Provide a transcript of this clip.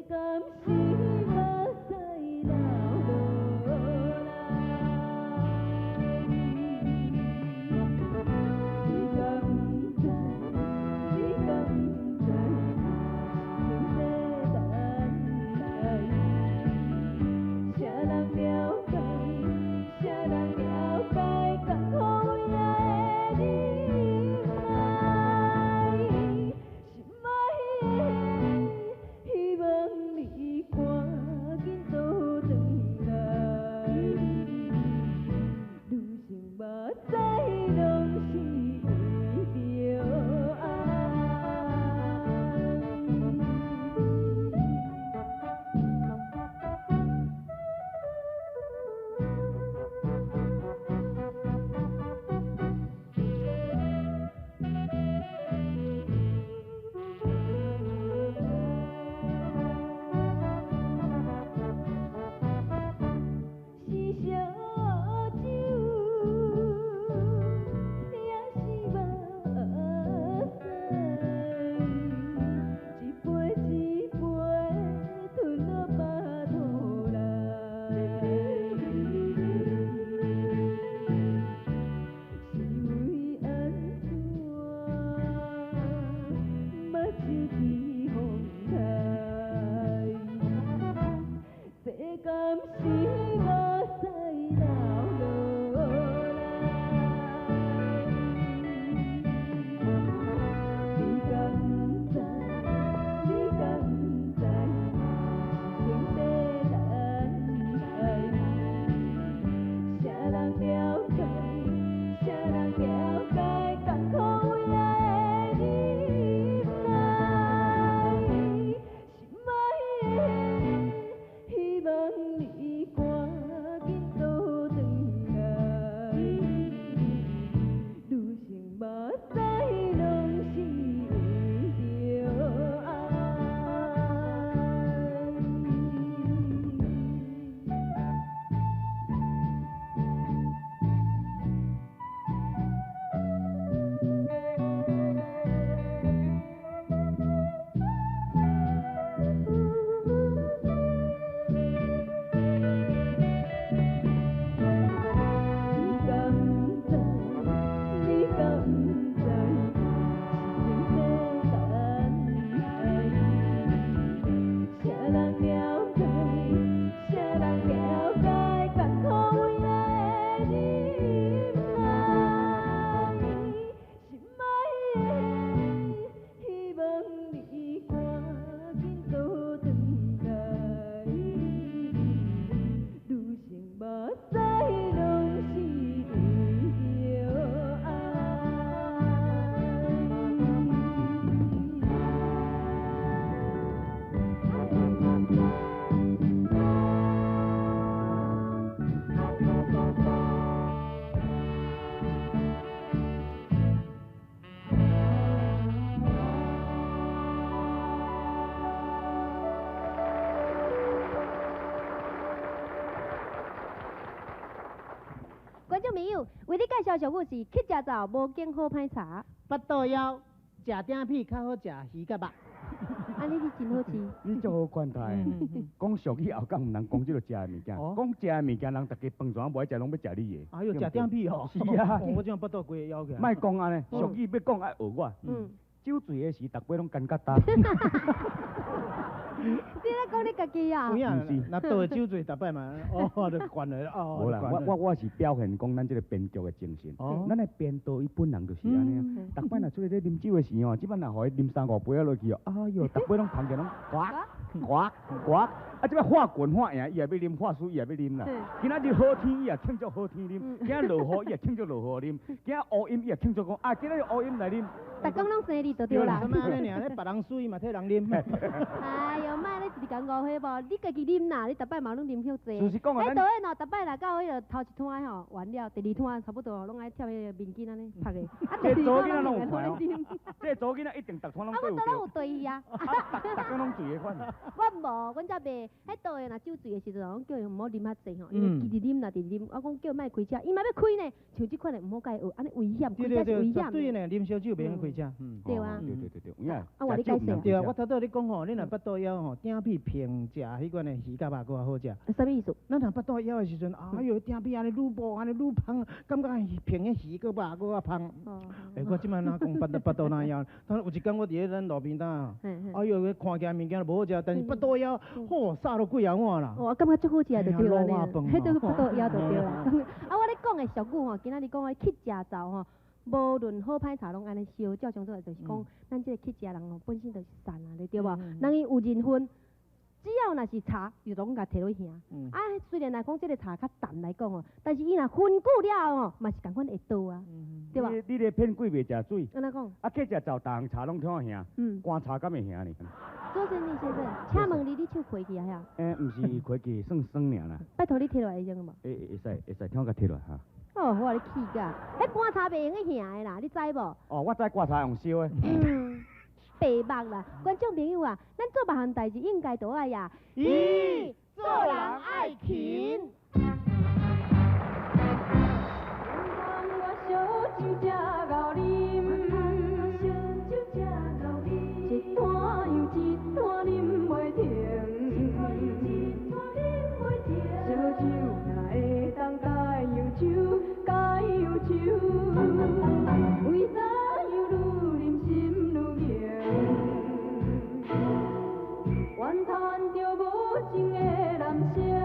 敢是目屎流落來？你敢知？你敢知？人生在等待，啥人了解？啥人了解？艱苦有影的忍耐，心愛的，希望你趕緊倒轉來。女性目屎攏是為著愛。是燒酒，也是目屎，一杯一杯吞落腹肚內。是為按怎？目睭起風台，這敢是目屎流落來？你敢知？你敢知？人生在等待，啥人了解？啥人了解？艱苦有影的忍耐，心愛的，希望你趕緊倒轉來。女性目屎攏是為著愛。你敢知？你敢知？人生在等待，啥人了解？啥人了解？艱苦有影的忍耐，心愛的，希望你趕緊倒轉來。女性目屎攏是為著愛。觀眾朋友，為你介紹俗語是乞食灶無敬好歹茶。腹肚枵，食鼎片較好食魚甲肉。按呢你真好吃。你足好款待的，講俗語後港毋通講這个食的物件，講食的物件，人逐家飯全無愛食，攏欲食你的。哎喲，食鼎片哦。是啊。我這樣腹肚規個枵起來。莫講按呢，俗語欲講愛學我。酒醉的時，逐擺攏乾甲焦。你咧講你家己啊？有影，若倒酒醉，逐擺嘛，哦，就慣了哦。無啦，我是表現講咱這个編劇的精神。咱的編導伊本人就是按呢啊。逐擺若出去咧啉酒的時吼，這擺若予伊啉三五杯仔落去哦，哎喲，逐擺攏捧起攏呱呱呱。啊，這擺喝拳喝贏，伊也欲啉；喝輸，伊也欲啉啦。今仔日好天，伊也慶祝好天啉；今仔落雨，伊也慶祝落雨啉；今仔烏陰，伊也慶祝講啊，今仔日烏陰來啉。逐工攏生日就對啦。啥物按呢爾？咧別人輸伊嘛替人啉。哎喲，莫咧一直共誤會無？你家己啉啦，你逐擺嘛攏啉遐濟。就是講啊，彼導演哦，逐擺若到彼个頭一攤吼完了，第二攤差不多攏愛貼彼個面巾按呢曝的。啊，這個查某囡仔攏有看哦，這個查某囡仔一定逐攤攏啊，阮都攏有對伊啊。逐逐工攏醉的款。我無，阮才袂。彼導演若酒醉的時陣，攏叫伊毋好啉較濟吼，因為一直啉啦，一直啉。我講叫伊莫開車，伊嘛欲開呢。像這款的毋好共伊學，按呢危險，開車是危險。對呢，啉燒酒袂用開車。對啊。對對對對，有影。啊，我你解釋。對啊，我頭拄仔你講吼，你若腹肚枵吼，鼎片平食彼款的魚甲肉閣較好食。啥物意思？咱若腹肚枵的時陣，哎喲，鼎邊按呢愈薄，按呢愈芳，感覺平的魚閣肉閣較芳。欸，我這擺哪講腹肚哪枵？但有一工我佇咧咱路邊攤，哎喲，看起來物件無好食，但是腹肚枵，吼，殺落幾仔碗啦。哦，感覺足好食就對啦，彼就是腹肚枵就對啦。啊，我咧講的俗語吼，今仔日講的乞食灶吼，無論好歹茶攏按呢燒，照常做來就是講，咱這個乞食人吼，本身就是善啊，你對無？人伊有認份，只要若是茶，伊攏共提落去還。啊，雖然來講這個茶較淡來講哦，但是伊若薰久了後吼，嘛是仝款會倒啊，對吧？你咧騙鬼袂食水。按怎講？啊，乞食灶逐項茶攏聽響，乾茶敢會響呢？周勝利先生，請問你，你手開去啊？遐？欸，毋是開去，算酸爾啦。拜託你提落來會用無？會會使會使，聽我共提落哈。哦，我你氣甲，彼乾茶袂用得響的啦，你知無？哦，我知乾茶用燒的。嗯，白目啦，觀眾朋友啊，咱做別項代誌應該都愛呀。咦，做人愛勤。怨嘆著無情的人生。